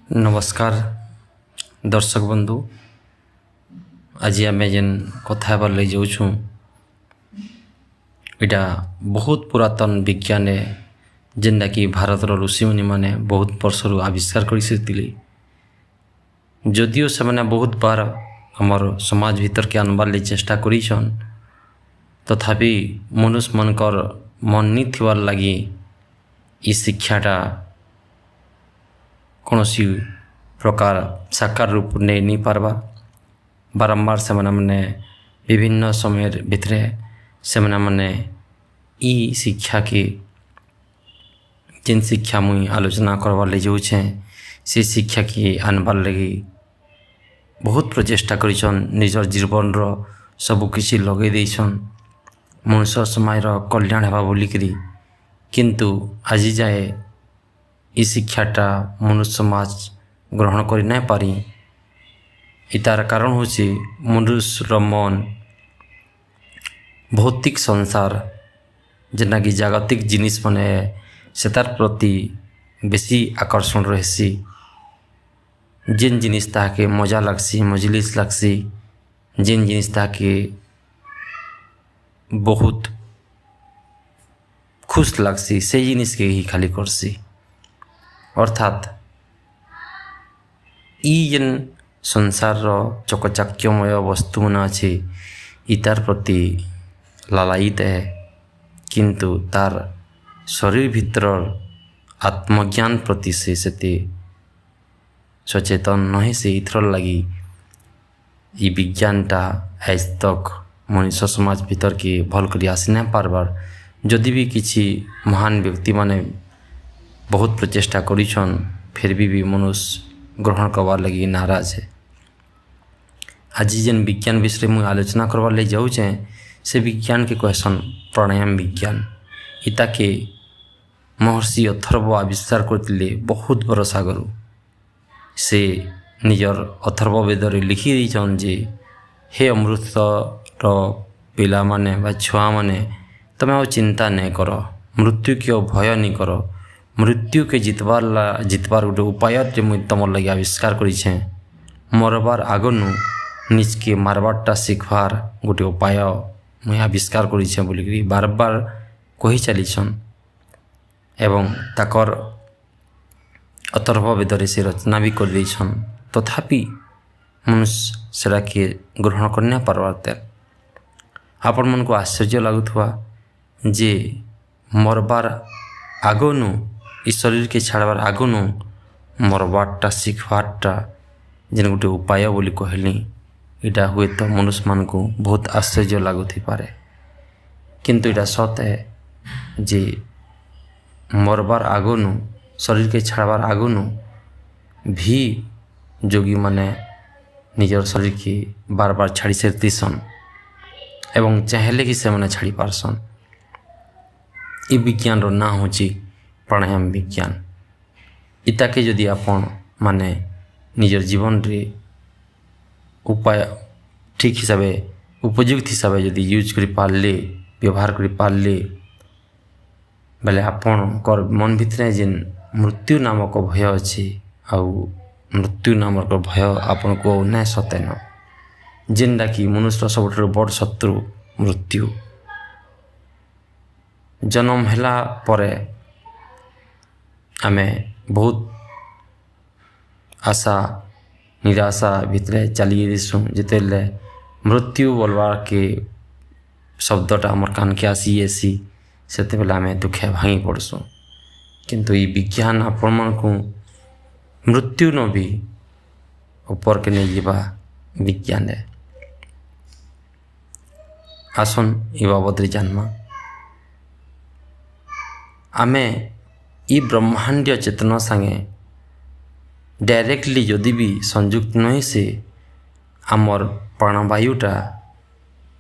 ନମସ୍କାର ଦର୍ଶକ ବନ୍ଧୁ। ଆଜି ଆମେ ଯେନ୍ କଥା ହେବାର୍ ଲାଗି ଯାଉଛୁଁ, ଏଇଟା ବହୁତ ପୁରାତନ ବିଜ୍ଞାନ, ଯେନ୍ଟାକି ଭାରତର ଋଷିମୁନିମାନେ ବହୁତ ବର୍ଷରୁ ଆବିଷ୍କାର କରିସାରିଥିଲେ। ଯଦିଓ ସେମାନେ ବହୁତ ବାର ଆମର ସମାଜ ଭିତରକେ ଆନବାର୍ ଲାଗି ଚେଷ୍ଟା କରିଛନ୍, ତଥାପି ମନୁଷ୍ୟମାନଙ୍କର ମନ ନି ଥିବାର୍ ଲାଗି ଇ ଶିକ୍ଷାଟା କୌଣସି ପ୍ରକାର ସାକାର ରୂପ ନେଇ ନି ପାରବା। ବାରମ୍ବାର ସେମାନେ ମାନେ ବିଭିନ୍ନ ସମୟ ଭିତରେ ସେମାନେ ମାନେ ଇ ଶିକ୍ଷାକେ, ଯେନ୍ ଶିକ୍ଷା ମୁଇଁ ଆଲୋଚନା କରବାର୍ ଲାଗି ଯାଉଛେଁ, ସେ ଶିକ୍ଷାକେ ଆନବାର୍ ଲାଗି ବହୁତ ପ୍ରଚେଷ୍ଟା କରିଛନ୍। ନିଜର ଜୀବନର ସବୁ କିଛି ଲଗେଇ ଦେଇଛନ୍ ମଣିଷ ସମାଜର କଲ୍ୟାଣ ହେବା ବୋଲିକିରି। କିନ୍ତୁ ଆଜି ଯାଏ ଇ ଶିକ୍ଷାଟା ମନୁଷ୍ୟ ସମାଜ ଗ୍ରହଣ କରି ନାଇଁ ପାରି। ଇ ତାର କାରଣ ହେଉଛି, ମନୁଷ୍ୟର ମନ ଭୌତିକ ସଂସାର, ଯେନ୍ଟାକି ଜାଗତିକ ଜିନିଷ୍ ମାନେ, ସେ ତାର୍ ପ୍ରତି ବେଶୀ ଆକର୍ଷଣ ରହେସି। ଯେନ୍ ଜିନିଷ୍ ତାହାକେ ମଜା ଲାଗ୍ସି, ମଜଲିସ୍ ଲାଗ୍ସି, ଯେନ୍ ଜିନିଷ୍ ତାହାକେ ବହୁତ ଖୁସ୍ ଲାଗ୍ସି, ସେ ଜିନିଷ୍କେ ହିଁ ଖାଲି କର୍ସି। ଅର୍ଥାତ୍ ଇ ଯେନ୍ ସଂସାରର ଚକଚାକ୍ୟମୟ ବସ୍ତୁମାନେ ଅଛି, ଇ ତାର୍ ପ୍ରତି ଲାଲାୟିତ ହେ, କିନ୍ତୁ ତାର୍ ଶରୀର ଭିତରର ଆତ୍ମଜ୍ଞାନ ପ୍ରତି ସେ ସେତେ ସଚେତନ ନୁହେଁ। ସେ ଇଥରର୍ ଲାଗି ଇ ବିଜ୍ଞାନଟା ଆଜ୍ ତକ୍ ମଣିଷ ସମାଜ ଭିତରକେ ଭଲ୍ କରି ଆସି ନାଇଁ ପାରବାର୍। ଯଦି ବି କିଛି ମହାନ ବ୍ୟକ୍ତିମାନେ ବହୁତ ପ୍ରଚେଷ୍ଟା କରିଛନ୍, ଫିର୍ ବି ମନୁଷ୍ୟ ଗ୍ରହଣ କରବାର୍ ଲାଗି ନାରାଜ ହେ। ଆଜି ଯେନ୍ ବିଜ୍ଞାନ ବିଷୟରେ ମୁଇଁ ଆଲୋଚନା କରବାର୍ ଲାଗି ଯାଉଛେଁ, ସେ ବିଜ୍ଞାନକେ କହେସନ୍ ପ୍ରାଣାୟାମ ବିଜ୍ଞାନ। ଇତାକେ ମହର୍ଷି ଅଥର୍ବ ଆବିଷ୍କାର କରିଥିଲେ ବହୁତ ବରଷ ଆଗରୁ। ସେ ନିଜର ଅଥର୍ବ ବେଦରେ ଲିଖି ଦେଇଛନ୍ ଯେ, ହେ ଅମୃତର ପିଲାମାନେ ବା ଛୁଆମାନେ, ତମେ ଆଉ ଚିନ୍ତା ନାଇଁ କର, ମୃତ୍ୟୁକେ ଆଉ ଭୟ ନି କର। ମୃତ୍ୟୁକେ ଜିତବାର୍ ଗୋଟେ ଉପାୟଟେ ମୁଇଁ ତମର୍ ଲାଗି ଆବିଷ୍କାର କରିଛେଁ। ମରବାର୍ ଆଗନୁ ନିଜକେ ମାରବାର୍ଟା ଶିଖବାର୍ ଗୋଟେ ଉପାୟ ମୁଇଁ ଆବିଷ୍କାର କରିଛେଁ ବୋଲିକିରି ବାର ବାର କହି ଚାଲିଛନ୍ ଏବଂ ତାକର୍ ଅଥର୍ବ ବେଦରେ ସେ ରଚନା ବି କରିଦେଇଛନ୍। ତଥାପି ମନୁଷ୍ୟ ସେଟାକେ ଗ୍ରହଣ କରି ନାଇଁ ପାରବାର୍। ତେଲ୍ ଆପଣମାନଙ୍କୁ ଆଶ୍ଚର୍ଯ୍ୟ ଲାଗୁଥିବା ଯେ ମରବାର୍ ଆଗନୁ, ଇ ଶରୀରକେ ଛାଡ଼ବାର୍ ଆଗନୁ ମରବାର୍ଟା ଶିଖବାର୍ଟା ଯେନ୍ ଗୋଟେ ଉପାୟ ବୋଲି କହିଲି, ଏଇଟା ହୁଏତ ମନୁଷ୍ୟମାନଙ୍କୁ ବହୁତ ଆଶ୍ଚର୍ଯ୍ୟ ଲାଗୁଥିପାରେ। କିନ୍ତୁ ଏଇଟା ସତ ହେ ଯେ ମରବାର୍ ଆଗନୁ, ଶରୀରକେ ଛାଡ଼ବାର୍ ଆଗନୁ ଭି ଯୋଗୀମାନେ ନିଜର ଶରୀରକେ ବାର ବାର ଛାଡ଼ି ସାରିଥିସନ୍ ଏବଂ ଚାହିଁଲେ କି ସେମାନେ ଛାଡ଼ି ପାରସନ୍। ଇ ବିଜ୍ଞାନର ନାଁ ହେଉଛି ପ୍ରାଣାୟାମ ବିଜ୍ଞାନ। ଇତାକେ ଯଦି ଆପଣ ମାନେ ନିଜର ଜୀବନରେ ଉପାୟ ଠିକ୍ ହିସାବେ, ଉପଯୁକ୍ତ ହିସାବେ ଯଦି ୟୁଜ୍ କରିପାରିଲେ, ବ୍ୟବହାର କରିପାରିଲେ ବେଲେ, ଆପଣଙ୍କର ମନ ଭିତରେ ଯେନ୍ ମୃତ୍ୟୁ ନାମକ ଭୟ ଅଛି, ଆଉ ମୃତ୍ୟୁ ନାମକ ଭୟ ଆପଣଙ୍କୁ ଆଉ ନାଇଁ ସତେନ। ଯେନ୍ଟାକି ମନୁଷ୍ୟର ସବୁଠାରୁ ବଡ଼ ଶତ୍ରୁ ମୃତ୍ୟୁ। ଜନ୍ମ ହେଲା ପରେ ଆମେ ବହୁତ ଆଶା ନିରାଶା ଭିତରେ ଚାଲି ଯାଇସୁଁ। ଯେତେବେଲେ ମୃତ୍ୟୁ ବୋଲବାର୍କେ ଶବ୍ଦଟା ଆମର୍ କାନ୍କେ ଆସି ଯାଇସି, ସେତେବେଲେ ଆମେ ଦୁଃଖେ ଭାଙ୍ଗି ପଡ଼୍ସୁଁ। କିନ୍ତୁ ଏଇ ବିଜ୍ଞାନ ଆପଣମାନଙ୍କୁ ମୃତ୍ୟୁ ନ ବି ଉପରକେ ନେଇଯିବା ବିଜ୍ଞାନରେ। ଆସନ୍, ଏ ବାବଦରେ ଜାନ୍ମା। ଆମେ ଇ ବ୍ରହ୍ମାଣ୍ଡୀୟ ଚେତନା ସାଙ୍ଗେ ଡାଇରେକ୍ଟଲି ଯଦି ବି ସଂଯୁକ୍ତ ନୁହେଁ ସେ, ଆମର୍ ପ୍ରାଣବାୟୁଟା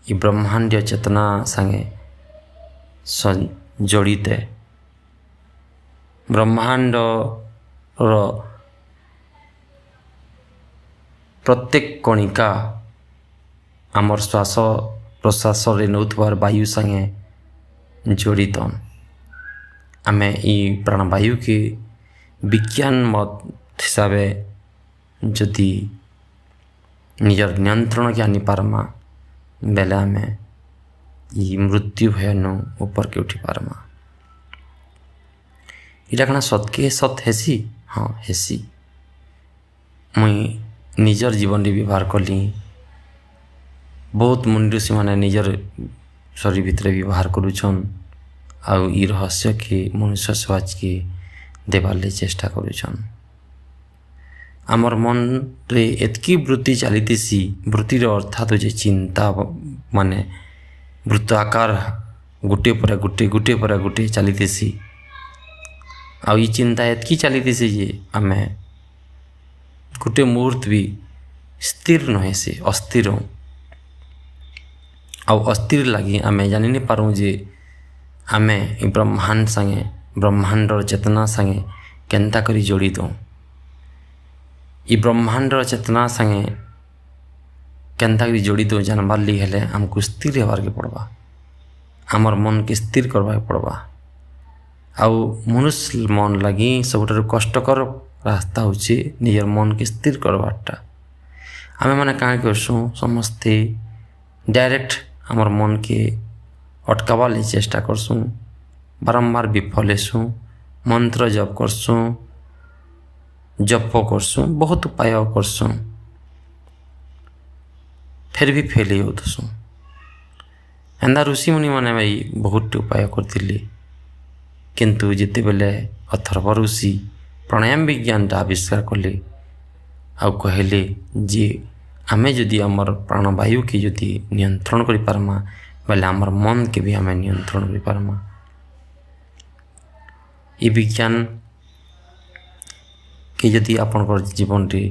ଇ ବ୍ରହ୍ମାଣ୍ଡୀୟ ଚେତନା ସାଙ୍ଗେ ଜଡ଼ିତ। ବ୍ରହ୍ମାଣ୍ଡର ପ୍ରତ୍ୟେକ କଣିକା ଆମର୍ ଶ୍ୱାସ ପ୍ରଶ୍ୱାସରେ ନେଉଥିବାର ବାୟୁ ସାଙ୍ଗେ ଜଡ଼ିତ। ଆମେ ଇ ପ୍ରାଣବାୟୁକେ ବିଜ୍ଞାନ ମତ ହିସାବେ ଯଦି ନିଜର ନିୟନ୍ତ୍ରଣକେ ଆନିପାର୍ମା ବେଲେ ଆମେ ଇ ମୃତ୍ୟୁ ଭୟନୁ ଉପରକେ ଉଠି ପାର୍ମା। ଇଟା କାଣା ସତ୍କେ ସତ୍ ହେସି? ହଁ, ହେସି। ମୁଇଁ ନିଜର ଜୀବନରେ ବ୍ୟବହାର କଲି, ବହୁତ ମୁନି ଋଷିମାନେ ନିଜର ଶରୀର ଭିତରେ ବ୍ୟବହାର କରୁଛନ୍ ଆଉ ଇ ରହସ୍ୟକେ ମନୁଷ୍ୟ ସମାଜକେ ଦେବାର୍ ଲାଗି ଚେଷ୍ଟା କରୁଛନ୍। ଆମର୍ ମନରେ ଏତ୍କି ବୃତ୍ତି ଚାଲିଥିସି। ବୃତ୍ତିର ଅର୍ଥାତ୍ ହଉଛେ ଚିନ୍ତା, ମାନେ ବୃତ୍ତ ଆକାର ଗୁଟେ ପରେ ଗୁଟେ, ଗୁଟେ ପରେ ଗୁଟେ ଚାଲିଥିସି। ଆଉ ଇ ଚିନ୍ତା ଏତ୍କି ଚାଲିଥିସି ଯେ ଆମେ ଗୁଟେ ମୁହୂର୍ତ୍ତ ବି ସ୍ଥିର ନହେସି, ଅସ୍ଥିର। ଆଉ ଅସ୍ଥିର ଲାଗି ଆମେ ଜାନି ନି ପାରୁଁ ଯେ ଆମେ ଇ ବ୍ରହ୍ମାଣ୍ଡ ସାଙ୍ଗେ, ବ୍ରହ୍ମାଣ୍ଡର ଚେତନା ସାଙ୍ଗେ କେନ୍ତା କରି ଯୋଡ଼ି ଦଉଁ। ଇ ବ୍ରହ୍ମାଣ୍ଡର ଚେତନା ସାଙ୍ଗେ କେନ୍ତା କରି ଯୋଡ଼ି ଦଉଁ ଜାନବାର୍ ଲାଗି ହେଲେ ଆମକୁ ସ୍ଥିର ହେବାର୍କେ ପଡ଼ବା, ଆମର୍ ମନକେ ସ୍ଥିର କରବାକେ ପଡ଼ବା। ଆଉ ମନୁଷ୍ୟ ମନ ଲାଗି ସବୁଠାରୁ କଷ୍ଟକର ରାସ୍ତା ହଉଛି ନିଜର ମନକେ ସ୍ଥିର କରବାରଟା। ଆମେମାନେ କାଣା କରସୁଁ? ସମସ୍ତେ ଡାଇରେକ୍ଟ ଆମର୍ ମନକେ ଅଟକାବାର୍ ଲାଗି ଚେଷ୍ଟା କରସୁଁ, ବାରମ୍ବାର ବିଫଲ ହେସୁଁ, ମନ୍ତ୍ର ଜପ କରସୁଁ, ଜପ କରସୁଁ, ବହୁତ ଉପାୟ କରସୁଁ, ଫେର୍ ବି ଫେଲ୍ ହେଇଯାଉଥିସୁଁ। ଏନ୍ତା ଋଷିମୁନିମାନେ ବି ବହୁତ ଉପାୟ କରିଥିଲେ, କିନ୍ତୁ ଯେତେବେଲେ ଅଥର୍ବ ଋଷି ପ୍ରାଣାୟାମ ବିଜ୍ଞାନଟା ଆବିଷ୍କାର କଲେ ଆଉ କହିଲେ ଯେ ଆମେ ଯଦି ଆମର ପ୍ରାଣବାୟୁକେ ଯଦି ନିୟନ୍ତ୍ରଣ କରିପାରମା, ବେଲେ ଆମର ମନକେ ବି ଆମେ ନିୟନ୍ତ୍ରଣ କରିପାରମା। ଇ ବିଜ୍ଞାନ କି ଯଦି ଆପଣଙ୍କର ଜୀବନରେ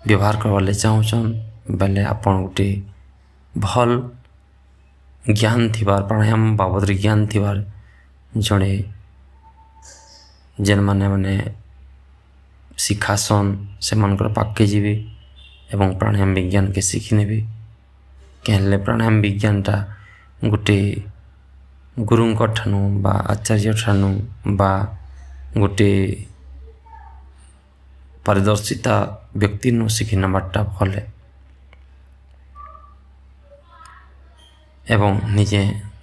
ବ୍ୟବହାର କରବାର୍ ଲାଗି ଚାହୁଁଛନ୍, ବେଲେ ଆପଣ ଗୋଟେ ଭଲ୍ ଜ୍ଞାନ ଥିବାର, ପ୍ରାଣାୟାମ ବାବଦରେ ଜ୍ଞାନ ଥିବାର ଜଣେ ଯେନ୍ମାନେ ମାନେ ଶିଖାସନ୍, ସେମାନଙ୍କର ପାଖକେ ଯିବେ ଏବଂ ପ୍ରାଣାୟାମ ବିଜ୍ଞାନକେ ଶିଖି ନେବେ। କାଁ ହେଲେ ପ୍ରାଣାୟାମ ବିଜ୍ଞାନଟା ଗୋଟେ ଗୁରୁଙ୍କ ଠାନୁ ବା ଆଚାର୍ଯ୍ୟ ଠାନୁ ବା ଗୋଟେ ପାରିଦର୍ଶିତା ବ୍ୟକ୍ତିନୁ ଶିଖି ନେବାରଟା ଭଲ୍ ଏ। ଏବଂ ନିଜେ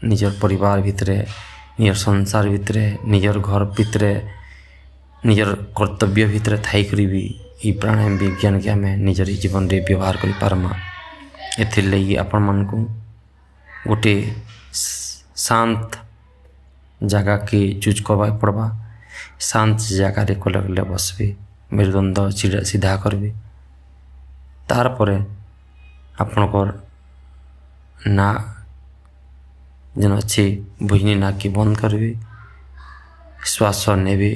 ନିଜର ପରିବାର ଭିତରେ, ନିଜର ସଂସାର ଭିତରେ, ନିଜର ଘର ଭିତରେ, ନିଜର କର୍ତ୍ତବ୍ୟ ଭିତରେ ଥାଇକରି ବି ଇ ପ୍ରାଣାୟାମ ବିଜ୍ଞାନକେ ଆମେ ନିଜର ଜୀବନରେ ବ୍ୟବହାର କରିପାରମା। ଏଥିର୍ଲାଗି ଆପଣମାନଙ୍କୁ ଗୋଟେ ଶାନ୍ତ ଜାଗାକେ ଚୁଜ୍ କରବାକେ ପଡ଼ବା। ଶାନ୍ତ ଜାଗାରେ କଲେ ଗଲେ ବସବେ, ମେରୁଦଣ୍ଡ ସିଧା କରିବେ, ତାର୍ ପରେ ଆପଣଙ୍କର ନା ଯେନ୍ ଅଛି ଭୁଜନି ନାକକେ ବନ୍ଦ କରିବେ, ଶ୍ୱାସ ନେବେ,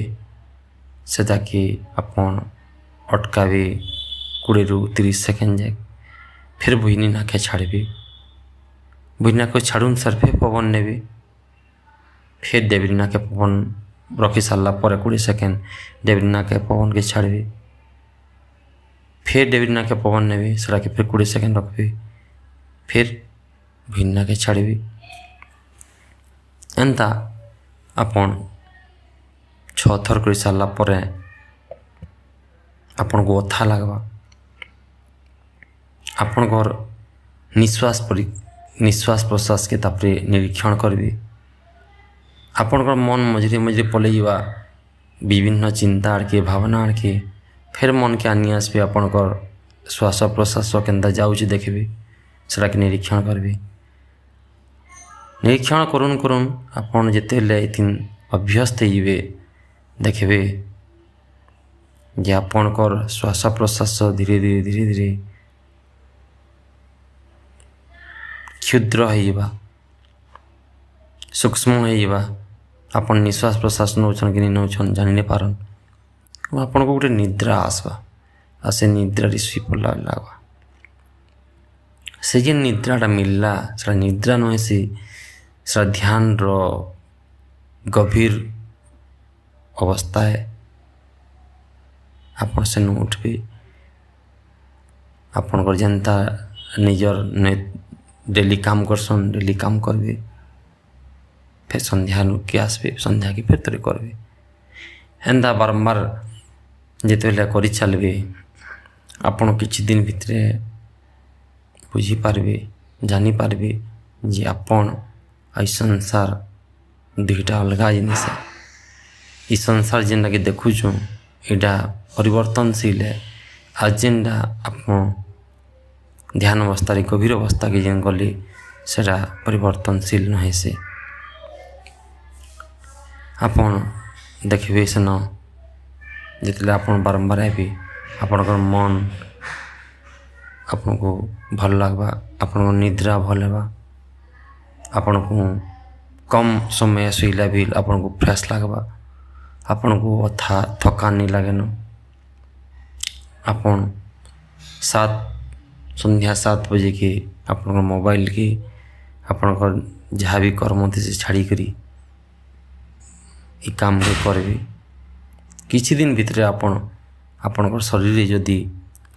ସେଟାକେ ଆପଣ ଅଟକାବେ 20ରୁ 30 ସେକେଣ୍ଡ ଯାଏ, ଫେର୍ ଭୁଜନି ନାକେ ଛାଡ଼ବେ। ଭୁଜନି ନାକ ଛାଡ଼ୁନ୍ ସାର୍ ଫେର୍ ପବନ ନେବେ, ଫେର୍ ଡେବିରି ନାକେ ପବନ ରଖି ସାରିଲା ପରେ 20 ସେକେଣ୍ଡ ଡେବିରି ନାକେ ପବନକେ ଛାଡ଼ବେ, ଫେର୍ ଡେବିରି ନାକେ ପବନ ନେବେ, ସେଟାକେ ଫେର୍ 20 ସେକେଣ୍ଡ ରଖବେ, ଫେର୍ ଭୁଜନି ନାକେ ଛାଡ଼ବେ। ଏନ୍ତା ଆପଣ ଛଅ ଥର କରି ସାରିଲା ପରେ ଆପଣଙ୍କୁ ଅଥା ଲାଗ୍ବା। ଆପଣଙ୍କର ନିଶ୍ୱାସ ପରି ନିଶ୍ୱାସ ପ୍ରଶ୍ୱାସକେ ତାପରେ ନିରୀକ୍ଷଣ କରିବେ। ଆପଣଙ୍କର ମନ ମଝିରେ ମଝିରେ ପଲେଇଯିବା ବିଭିନ୍ନ ଚିନ୍ତା ଆଡ଼କେ, ଭାବନା ଆଡ଼କେ, ଫେର୍ ମନକେ ଆନି ଆସିବେ, ଆପଣଙ୍କର ଶ୍ୱାସ ପ୍ରଶ୍ୱାସ କେନ୍ତା ଯାଉଛି ଦେଖିବେ, ସେଟାକେ ନିରୀକ୍ଷଣ କରିବେ। ନିରୀକ୍ଷଣ କରୁନ୍ କରୁନ୍ ଆପଣ ଯେତେବେଲେ ଏଥିନ୍ ଅଭ୍ୟସ୍ତ ହେଇଯିବେ, ଦେଖିବେ ଯେ ଆପଣଙ୍କର ଶ୍ୱାସ ପ୍ରଶ୍ୱାସ ଧୀରେ ଧୀରେ ଧୀରେ ଧୀରେ କ୍ଷୁଦ୍ର ହେଇଯିବା, ସୂକ୍ଷ୍ମ ହେଇଯିବା। ଆପଣ ନିଶ୍ୱାସ ପ୍ରଶ୍ୱାସ ନଉଛନ୍ କି ନି ନଉଛନ୍ ଜାଣି ନାଇଁ ପାରନ୍। ଆପଣଙ୍କୁ ଗୋଟେ ନିଦ୍ରା ଆସ୍ବା ଆଉ ସେ ନିଦ୍ରାରେ ଶୁଇ ପଡ଼ଲା ଲାଗ୍ବା। ସେ ଯେନ୍ ନିଦ୍ରାଟା ମିଲଲା, ସେଟା ନିଦ୍ରା ନୁହେଁ, ସେ ସେଟା ଧ୍ୟାନର ଗଭୀର ଅବସ୍ଥା ଏ। ଆପଣ ସେନୁ ଉଠବେ, ଆପଣଙ୍କର ଯେନ୍ତା ନିଜର ଡେଲି କାମ କରସନ୍, ଡେଲି କାମ କରିବେ, ଫେର୍ ସନ୍ଧ୍ୟାନୁକେ ଆସବେ, ସନ୍ଧ୍ୟାକେ ଫେର୍ ଥରେ କରିବେ। ଏନ୍ତା ବାରମ୍ବାର ଯେତେବେଲେ କରି ଚାଲିବେ, ଆପଣ କିଛି ଦିନ ଭିତରେ ବୁଝିପାରିବେ, ଜାଣିପାରିବେ ଯେ ଆପଣ ଆଉ ସଂସାର ଦୁଇଟା ଅଲଗା ଜିନିଷ। ଇ ସଂସାର ଯେନ୍ଟାକି ଦେଖୁଛୁଁ, ଏଇଟା ପରିବର୍ତ୍ତନଶୀଳ, ଆଉ ଯେନ୍ଟା ଆପଣ ଧ୍ୟାନ ଅବସ୍ଥାରେ ଗଭୀର ଅବସ୍ଥାକେ ଯେନ୍ ଗଲେ, ସେଟା ପରିବର୍ତ୍ତନଶୀଳ ନୁହେଁ। ସେ ଆପଣ ଦେଖିବେ, ସେନ ଯେତେବେଳେ ଆପଣ ବାରମ୍ବାର ଆଇବେ, ଆପଣଙ୍କର ମନ ଆପଣଙ୍କୁ ଭଲ ଲାଗ୍ବା, ଆପଣଙ୍କ ନିଦ୍ରା ଭଲ ହେବା, ଆପଣଙ୍କୁ କମ୍ ସମୟ ଶୋଇଲା ବି ଆପଣଙ୍କୁ ଫ୍ରେଶ୍ ଲାଗ୍ବା, ଆପଣଙ୍କୁ ଅଥା ଥକାନ ନି ଲାଗେନ। ଆପଣ ସନ୍ଧ୍ୟା 7 ବଜେକେ ଆପଣଙ୍କ ମୋବାଇଲକେ, ଆପଣଙ୍କର ଯାହା ବି କର୍ମ ଥିସି ଛାଡ଼ିକରି ଏ କାମକେ କରିବେ। କିଛି ଦିନ ଭିତରେ ଆପଣ ଆପଣଙ୍କର ଶରୀରରେ ଯଦି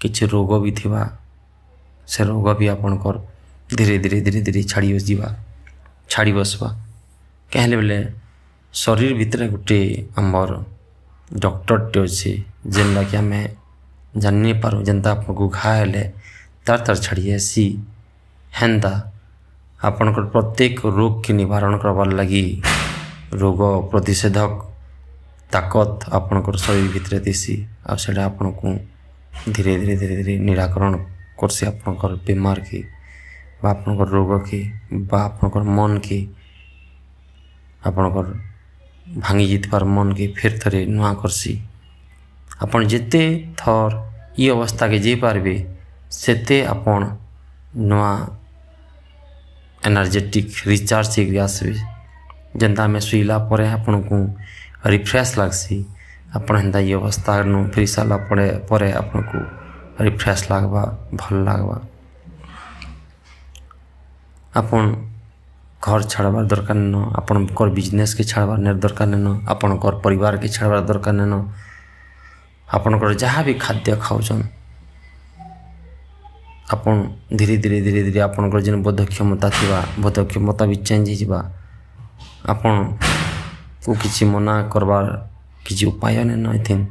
କିଛି ରୋଗ ବି ଥିବା, ସେ ରୋଗ ବି ଆପଣଙ୍କର ଧୀରେ ଧୀରେ ଧୀରେ ଧୀରେ ଛାଡ଼ି ଯିବା, ଛାଡ଼ି ବସବା। କାହିଁଲେ ବେଲେ ଶରୀର ଭିତରେ ଗୋଟେ ଆମର୍ ଡକ୍ଟରଟେ ଅଛି, ଯେନ୍ଟାକି ଆମେ ଜାନି ପାରୁ। ଯେନ୍ତା ଆପଣଙ୍କୁ ଘା ହେଲେ ତାର ତାର ଛାଡ଼ି ଯାଏସି, ହେନ୍ତା ଆପଣଙ୍କର ପ୍ରତ୍ୟେକ ରୋଗକେ ନିବାରଣ କରବାର୍ ଲାଗି ରୋଗ ପ୍ରତିଷେଧକ ତାକତ ଆପଣଙ୍କର ଶରୀର ଭିତରେ ଥିସି, ଆଉ ସେଇଟା ଆପଣଙ୍କୁ ଧୀରେ ଧୀରେ ଧୀରେ ଧୀରେ ନିରାକରଣ କର୍ସି, ଆପଣଙ୍କର ବେମାରକେ ବା ଆପଣଙ୍କର ରୋଗକେ ବା ଆପଣଙ୍କର ମନକେ, ଆପଣଙ୍କର ଭାଙ୍ଗି ଯାଇଥିବାର ମନକେ ଫେର୍ ଥରେ ନୂଆ କର୍ସି। ଆପଣ ଯେତେ ଥର ଇ ଅବସ୍ଥାକେ ଯାଇପାରିବେ, ସେତେ ଆପଣ ନୂଆ ଏନର୍ଜେଟିକ୍ ରିଚାର୍ଜ ହେଇକରି ଆସିବେ। ଯେନ୍ତା ଆମେ ଶୋଇଲା ପରେ ଆପଣଙ୍କୁ ରିଫ୍ରେଶ୍ ଲାଗ୍ସି, ଆପଣ ହେନ୍ତା ଇ ଅବସ୍ଥାନୁ ଫେରି ସାରିଲା ପରେ ଆପଣଙ୍କୁ ରିଫ୍ରେଶ୍ ଲାଗ୍ବା, ଭଲ୍ ଲାଗ୍ବା। ଆପଣ ଘର ଛାଡ଼ବାର୍ ଦରକାର ନାଇଁନ, ଆପଣଙ୍କର ବିଜନେସ୍କେ ଛାଡ଼ବାର୍ ଦରକାର ନାଇଁନ, ଆପଣଙ୍କର ପରିବାରକେ ଛାଡ଼ବାର୍ ଦରକାର ନାଇଁନ। ଆପଣଙ୍କର ଯାହା ବି ଖାଦ୍ୟ ଖାଉଛନ୍ ଆପଣ, ଧୀରେ ଧୀରେ ଧୀରେ ଧୀରେ ଆପଣଙ୍କର ଯେନ୍ ବୋଧ କ୍ଷମତା ଥିବା, ବୋଧ କ୍ଷମତା ବି ଚେଞ୍ଜ ହେଇଯିବା। ଆପଣକୁ କିଛି ମନା କରବାର୍ କିଛି ଉପାୟ ନାଇଁନ ଏଥିନ୍।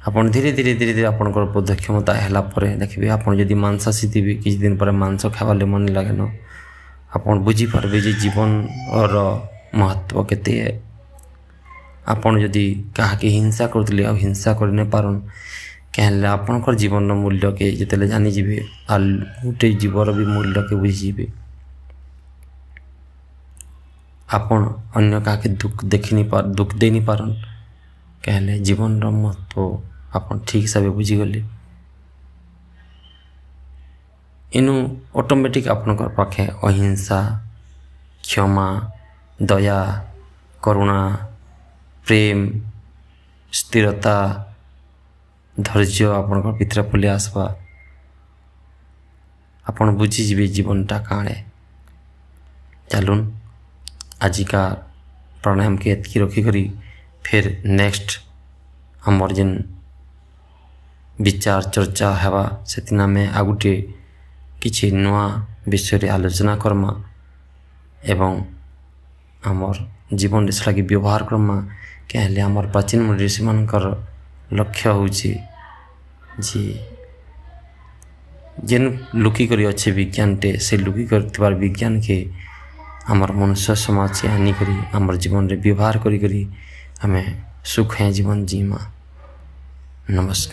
ଆପଣ ଧୀରେ ଧୀରେ ଧୀରେ ଧୀରେ ଆପଣଙ୍କର ବୋଧ କ୍ଷମତା ହେଲା ପରେ ଦେଖିବେ, ଆପଣ ଯଦି ମାଂସାଶୀ ଥିବେ, କିଛି ଦିନ ପରେ ମାଂସ ଖାଇବାର୍ ଲାଗି ମନ ଲାଗେନ। ଆପଣ ବୁଝିପାରିବେ ଯେ ଜୀବନର ମହତ୍ଵ କେତେ। ଆପଣ ଯଦି କାହାକେ ହିଂସା କରୁଥିଲେ, ଆଉ ହିଂସା କରି ନାଇଁ ପାରନ୍। କାଁ ହେଲେ ଆପଣଙ୍କର ଜୀବନର ମୂଲ୍ୟକେ ଯେତେବେଲେ ଜାନିଯିବେ, ଆର୍ ଗୁଟେ ଜୀବର ବି ମୂଲ୍ୟକେ ବୁଝିଯିବେ। ଆପଣ ଅନ୍ୟ କାହାକେ ଦୁଃଖ ଦେଖିନି ଦୁଃଖ ଦେଇନି ପାରନ୍। କାଁ ହେଲେ ଜୀବନର ମହତ୍ଵ ଆପଣ ଠିକ୍ ହିସାବେ ବୁଝିଗଲେ। ଇନୁ ଅଟୋମେଟିକ୍ ଆପଣଙ୍କର ପାଖେ ଅହିଂସା, କ୍ଷମା, ଦୟା, କରୁଣା, ପ୍ରେମ, ସ୍ଥିରତା, ଧୈର୍ଯ୍ୟ ଆପଣଙ୍କ ଭିତରେ ପଲେଇ ଆସବା। ଆପଣ ବୁଝିଯିବେ ଜୀବନଟା କାଣା। ଚାଲୁନ୍, ଆଜିକା ପ୍ରାଣାୟାମକେ ଏତ୍କି ରଖିକରି ଫେର୍ ନେକ୍ସଟ ଆମର୍ ଯେନ୍ ବିଚାର ଚର୍ଚ୍ଚା ହେବା, ସେଦିନ ଆମେ ଆଉ ଗୋଟିଏ କିଛି ନୂଆ ବିଷୟରେ ଆଲୋଚନା କର୍ମା ଏବଂ ଆମର୍ ଜୀବନରେ ସେଟାକେ ବ୍ୟବହାର କର୍ମା। କାଁ ହେଲେ ଆମର୍ ପ୍ରାଚୀନ ଋଷିମାନଙ୍କର ଲକ୍ଷ୍ୟ ହେଉଛି ଯେ ଯେନ୍ ଲୁକି କରି ଅଛେ ବିଜ୍ଞାନଟେ, ସେ ଲୁକି କରିଥିବାର ବିଜ୍ଞାନକେ ଆମର୍ ମନୁଷ୍ୟ ସମାଜକେ ଆନିକରି ଆମର୍ ଜୀବନରେ ବ୍ୟବହାର କରି କରି ଆମେ ସୁଖେ ଜୀବନ ଜିମା। ନମସ୍କାର।